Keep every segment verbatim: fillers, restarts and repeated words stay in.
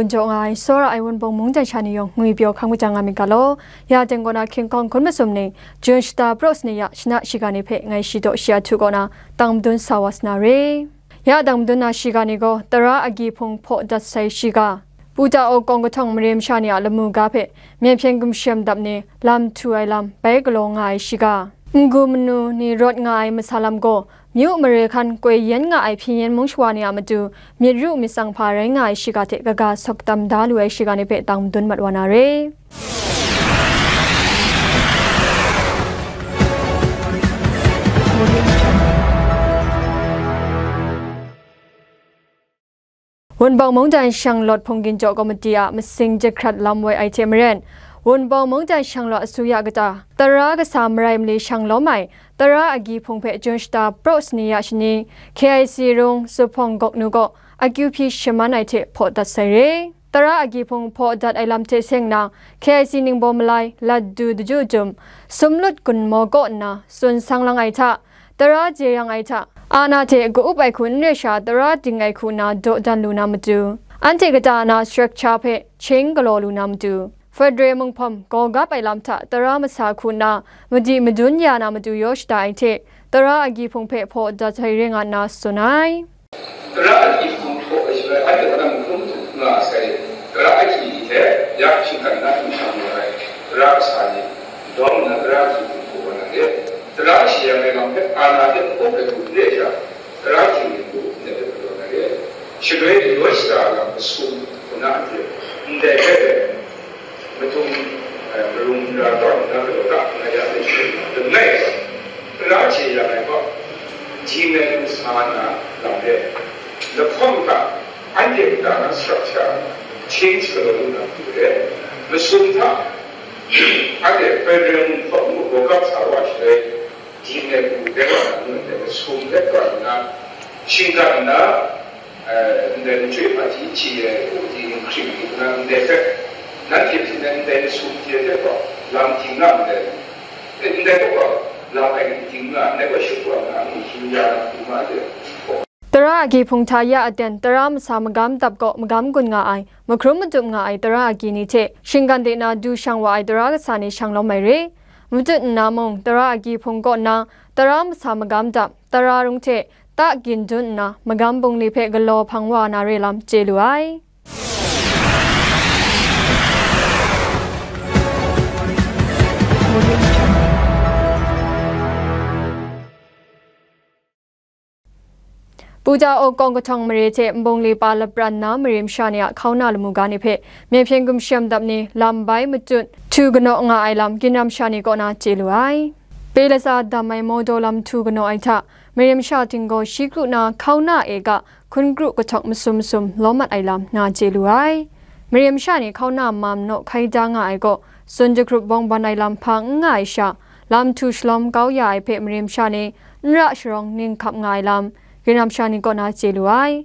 Jaw nga ai, tsawra ai Wunpawng mungdan sha ni yawng ngwi pyaw hkam kajang nga myit ga law. Ya teng kaw na King Kong hkun masum ni, Jun shata praw sani ya shana shiga ni hpe ngai shi daw shi ahtu kaw na tang madun sa wa sa na re. Ya tang madun na shiga ni gaw, tara agyi hpung hpaw dat sai shiga, Puta Aw kawng kahtawng mare masha ni a lamu ga hpe myen hpyen gumshem dap ni lam htu ai lam bai galaw nga ai shiga, n-gu manu ni rawt nga ai masa lam gaw, myu mare hkan koi yen nga ai hpyen yen mung shawa ni a matu myit ru myit tsang hpa rai nga ai shiga hte kaga sawk tam da lu ai shiga ni hpe tang madun mat wa na re. Wunpawng mungdan shanglawt hpung ginjaw komiti a masing jahkrat lam woi ai hte maren, Wunpawng mungdan shanglawt asuya kata, tara kasa marai mali shang lawm ai, tara agyi hpung hpe Jun shata praw sani ya shani, K I C rung zuphpawng gawk nu gaw akyu hpyi shaman ai hte hpaw dat sai re. Tara agyi hpung hpaw dat ai lam hte seng na, K I C ningbaw malai, lat du daju jum, sumlut gunmaw kaw nna tsun sang lang ai hta, tara jeyang ai hta, ana hte ka-up ai hku n re sha tara ding ai hku na dawdan lu na matu, anhte kata na structure hpe chyeng galaw lu na matu, Federal munghpawm gaw gap ai lam hta tara masa hku na madi madun ya na matu yaw shada ai hte, tara agyi hpung hpe hpaw dat ai re nga nna tsun ai. Tara agyi hpung hpaw ai shaloi, anhte kanan hkrum nga ai sai, tara ahkyi ni hte ya shinggan na htingshang lu ai tara kasa ni, dawng nna tara agyi hpung hpaw wa na re. Tara shi yang ai lam hpe ana hte n-up ai hku n re sha, tara hkying ning hku ndai hpe galaw na re. Shaloi ni yaw shada lam masum hku na anhte ndai hpe matu, eh, marung nra tawn nna galaw da nga ya ai hte, langai gaw, tara hte ya ai gaw, dingnan sa na lam re. Lahkawng hta anhte kata na structure change galaw lu na hku re. Masum hta anhte federal munghpawm gaw gap sa wa shaloi, dingnan hku rai wa na ngu ai hte, masum let wa nna, shinggan nna, eh, ndai machyoi hpaji hti ai, uti ninghkring di nna, ndai hpe, nanhte hpyi ai ndai masum hte hte gaw lam ting nga ndai, eh, ndai hpe gaw lam ai n ting nga, ndai gaw shut wa nna, mung hkyin ya na hku nga ai hte, Tara agyi hpung hta ya aten tara masa magam dap kaw magam gun nga ai, mahkrum madup nga ai tara agyi ni hte shinggan de na du shang wa ai tara kasa ni shang lawm ai re. Matut nna mung, tara agyi hpung kaw nna tara masa magam dap, tara rung hte ta gyin dun nna, magam bungli hpe galaw hpang wa na re lam chye lu ai. Puta Aw kawng kahtawng mare hte nbungli pa lapran na mare masha ni a hkauna lamu ga ni hpe myen hpyen gumshem dap ni lam bai matut htu kanaw nga ai lam, ginram sha ni kaw na chye lu ai. Pe latsa dam ai mawdaw lam htu kanaw ai hta, mare masha ting gaw shi kru na hkauna e ga hkun kru kahtawk masum masum lawm mat ai lam na chye lu ai. Mare masha ni hkauna mam naw hkai da nga ai gaw, tsun jahkrup bawng ban ai lam hpa n nga ai sha, lam htu shalawm kau ya ai hpe mare masha ni n ra sharawng ning hkap nga ai lam, ginram sha ni kaw na chye lu ai.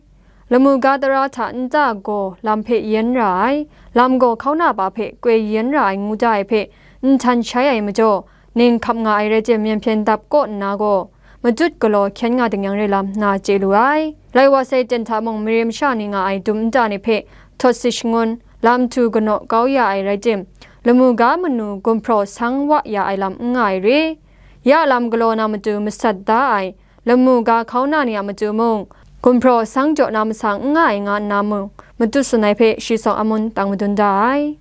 Lamu ga tara hta nta gaw lam hpe yen ra ai, lam gaw hkauna pa hpe koi yen ra ai ngu da ai hpe nhtan shai ai majaw, ning hkap nga ai rai tim, myen hpyen dap kaw nna gaw, matut galaw hkyen nga ding yang re lam na chye lu ai. Lai wa sai ten hta mung, mare masha ni nga ai dum nta ni hpe htawt si shangun, lam htu kanaw kau ya ai rai tim, lamu ga manu gumhpraw sang wa ya ai lam n nga ai re. Ya lam galaw na matu masat da ai, lamu ga hkauna ni a matu mung, gumhpraw sang jaw na masa n nga ai nga nna mung, matut tsun ai hpe shi sawng amun tang madun da ai.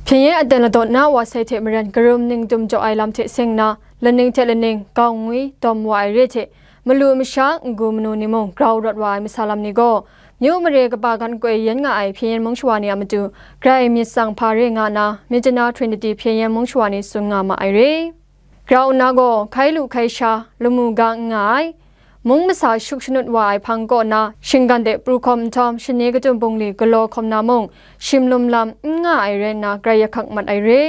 Hpyen yen aten ladaw na wa sai hte maren, karum ning dum jaw ai lam hte seng na, laning hte laning gau ngwi dawm wa ai re hte, malu masha, n-gu manu ni mung grau rawt wa ai masa lam ni gaw, myu mare kaba gan koi yen nga ai hpyen yen mung shawa ni a matu, grai myit tsang hpa re nga nna, Myitkyina Trinity hpyen yen mung shawa ni tsun nga ma ai re. Grau nna gaw, hkai lu hkai sha, lamu ga n nga ai, mung masa shuk shanut wa ai hpang kaw nna, shinggan de pru hkawm nhtawm, shani kadum bungli galaw hkawm na mung, shim lum lam n nga ai rai nna, grai yak hkak mat ai re.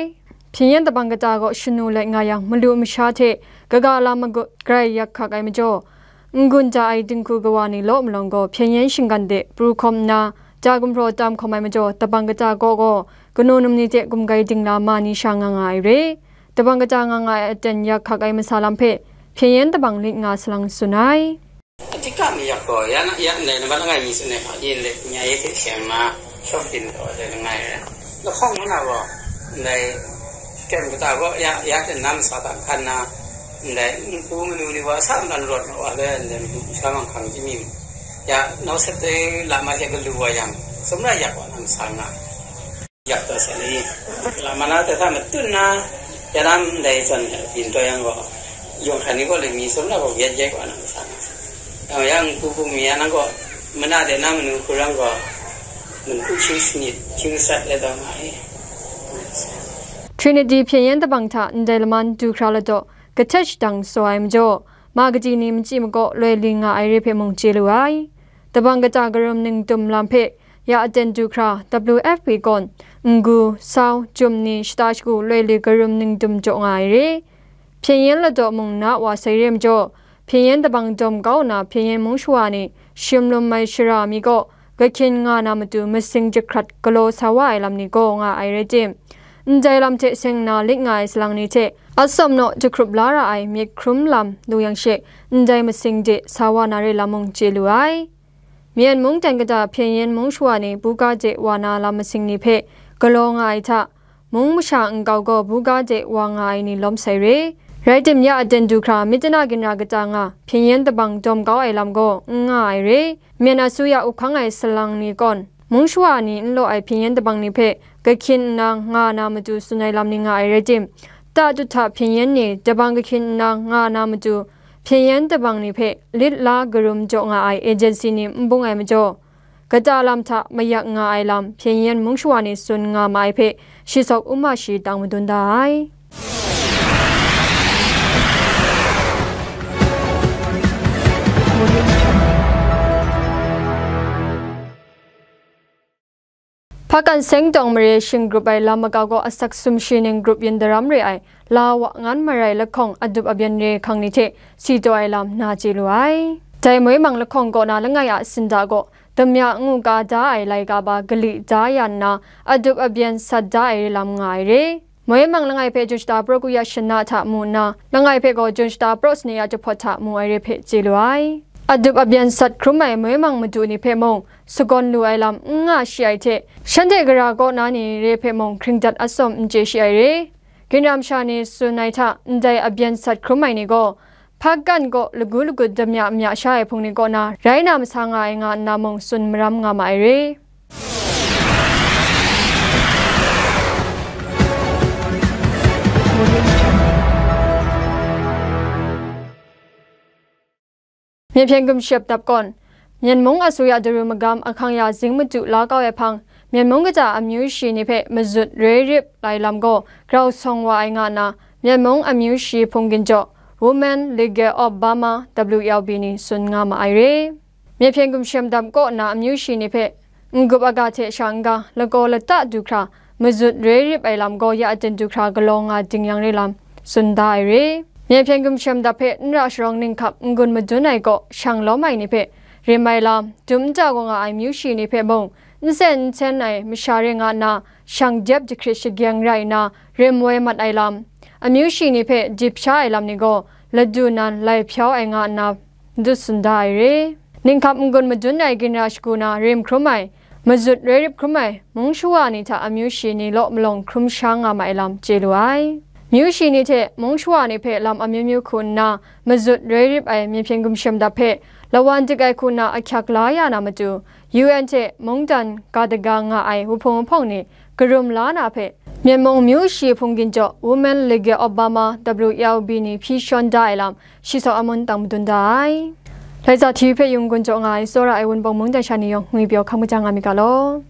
Hpyen yen dabang kata gaw shanu let nga yang, malu masha hte kaga lam magut grai yak hkak ai majaw, n-gun ja ai dinghku kawa ni law malawng gaw, hpyen yen shinggan de pru hkawm nna, ja gumhpraw tam hkawm ai majaw, dabang kata kaw gaw, kanu num ni hte gumgai dingla ma ni sha nga nga ai re. dabang kata nga nga ai aten yak hkak ai masa lam hpe, Hpyen Yen dabang lit nga salang tsun ai. အဓိက မယက်ကော ရန် ရန် လယ် နမ လငယ် မီ စ န ဟ ရ လ ည ရ ရ ခဲ ရှ မ ရှော့ ပ တင် တော် လ လငယ် ရ လ ခေါင် မ နာ ကော လ ကဲ မ က တ ကော ရ ရ တ နမ် စာ တ ခ န လ န ပူ မ နူ နီ ဝ ဆ မ လ ရ ဝ လ လ န လူ ဆ မ ခ မ ကြည့် မီ ရ နောက်ဆက်တွဲ လာ မ ရ က လူ ဝ ရ စ မ ရ ရ ဝ န ဆ င ရ တ ဆ နီ လ မ နာ တ ထ မ တွ န ရ နမ် လ စွန် ပ တင် တော် ရ ကော ယွန် ခ နီ ကော လ မီ စ မ ရ ကော ရ ရ ဝ န ဆ င ရ ရ ပူ ပူ မ ရ န ကော မ နာ တ န မ နူ ခူ ရ ကော မ နူ ခူ ရှ စ နီ ရှ စ လ တော် မ ရ Trinity Hpyen Yen dabang hta ndai laman du hkra ladaw kahtet shadang tsaw ai majaw, ma kadi ni machyi makaw loi li nga ai re hpe mung chye lu ai. Dabang kata karum ningdum lam hpe ya aten du hkra W F P kawn, ngu, sau, jum ni shata shagu loi li karum ningdum jaw nga ai re. Hpyen Yen ladaw mung na wa sai re majaw, Hpyen Yen dabang dawm kau nna Hpyen Yen mung shawa ni shim lum ai shara mi kaw, kahkyin nga na matu masing jahkrat galaw sa wa ai lam ni gaw nga ai rai tim, ndai lam hte seng nna lit nga ai salang ni hte atsawm naw jahkrup la ra ai myit hkrum lam lu yang she, ndai masing de sa wa na re lam mung chye lu ai. Myen mung dan kata Hpyen Yen mung shawa ni buga de wa na lam masing ni hpe galaw nga ai hta, mung masha nkau gaw buga de wa nga ai ni lawm sai re. Rai tim, ya aten du hkra myit tana ginra kata nga Hpyen Yen dabang dawm kau ai lam gaw n nga ai re. Myen asuya up hkang ai salang ni kawn, mung shawa ni n law ai Hpyen Yen dabang ni hpe kahkyin nna nga na matu tsun ai lam ni nga ai rai tim, ta tut hta Hpyen Yen ni dabang kahkyin nna nga na matu Hpyen Yen dabang ni hpe lit la karum jaw nga ai agency ni n bung ai majaw, kata lam hta mayak nga ai lam Hpyen Yen mung shawa ni tsun nga ma ai hpe, shi sawk u ma shi tang madun da ai. Hpakan seng tawng mare shing grup ai lam maga gaw asak sumshi ning grup yin daram re ai la wa ngan marai lahkawng adup abyen re hkang ni hte si taw ai lam na chye lu ai. Dai moi mang lahkawng kaw na langai a sinda gaw damya ngu ka da ai laika ba gali da ya nna adup abyen sat da ai re lam nga ai re. Moi mang langai hpe Jun shata praw ku ya shana hta mu nna, langai hpe gaw Jun shata praw sane ya jahpawt hta mu ai re hpe chye lu ai. Adup abyen sat hkrum ai moi mang madu ni hpe mung, sagawn lu ai lam n nga shi ai hte, shanhte gara kaw na ni re hpe mung hkringdat atsawm n chye shi ai re. Ginra masha ni tsun ai hta, ndai abyen sat hkrum ai ni gaw, Hpakan kaw lagu lagut damya mya sha ai hpung ni kaw na rai na masa nga ai nga nna mung tsun maram nga ma ai re. Myen hpyen gumshem dap kawn, Myen mung asuya daru magam ahkang ya zing madu la kau ai hpang, Myen mung kaja amyu shi ni hpe mazut roi rip ai lam gaw grau sawng wa ai nga nna, Myen mung amyu shi hpung ginjaw, Women League of Burma, W L B ni tsun nga ma ai re. Myen hpyen gumshem dap kaw nna amyu shi ni hpe n-gup aga hte sha n-ga, lagaw lata du hkra, mazut roi rip ai lam gaw ya aten du hkra galaw nga ding yang re lam tsun da ai re. Myen hpyen gumshem dap hpe n ra sharawng ninghkap n-gun madun ai kaw shang lawm ai ni hpe rim ai lam, dum nta gaw nga ai myu shi ni hpe mung, n sen n sen ai masha re nga nna, shang dep jahkrit shagyeng rai nna, rim woi mat ai lam, amyu shi ni hpe dip sha ai lam ni gaw, ladu nan lai hpyau ai nga nna, dut tsun da ai re. Ninghkap n-gun madun ai ginra shagu na rim hkrum ai, mazut roi rip hkrum ai, mung shawa ni hta amyu shi ni law malawng hkrum sha nga ma ai lam chye lu ai. Myu shi ni hte mung shawa ni hpe lam amyu myu hku nna, mazut roi rip ai myen hpyen gumshem dap hpe lawan dik ai hku nna ahkyak la ya na matu, U N hte mungdan ga daga nga ai wuhpung wuhpawng ni karum la na hpe, Myen mung myu shi hpung ginjaw Women League of Burma, W L B ni hpyi shawn da ai lam, shi saw amun tang madun da ai. Laiza T V hpe yung gun jaw nga ai tsawra ai Wunpawng mungdan sha ni yawng ngwi pyaw hkam kaja nga mi ga law.